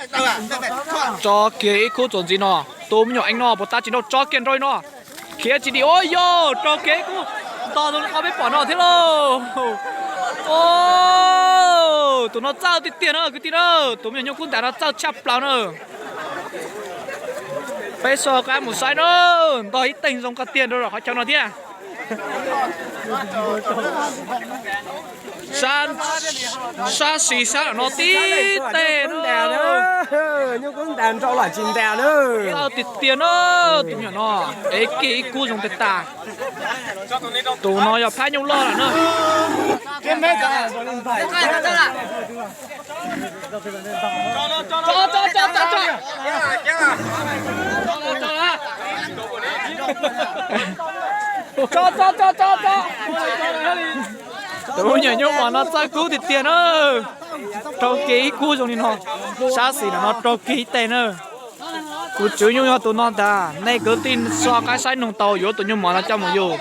Tso kiag ib khub txuas ntxiv no, tus me nyuam eev no puas tau tsis nrau, tso kiag nrau li no. Khiav tsis dim, ua yog rau kiag ib khub, ntog tus qhov peb pom no thiab lauj. Tus no txawj tiag tiag na kwv tij na, tus me nyuam nyuj kub ntas no txawj tshaj plaws na. Peb so qab mus saib na, ntog ib teeg zoo qhov tiag nrau qhov chaw no thiab. Sab xis sab no tib teg na. Nyuj kub ntas nrau los tsis ntas na. Txawj tiag tiag na, tus me nyuam no, ev kiag ib kub zoo tag tag. Tus no yog phab nyuj loj lawm na. Tus nyuam nyuj mos no txawj kub tiag tiag na. Rau kiag ib kub zoo li no, sab xis no rau kiag ib teg na. Kuv tswv nyuj yog tus no ntag, nej kwv tij so qab saib noog tau yuav tus nyuj mos no coj mus yug.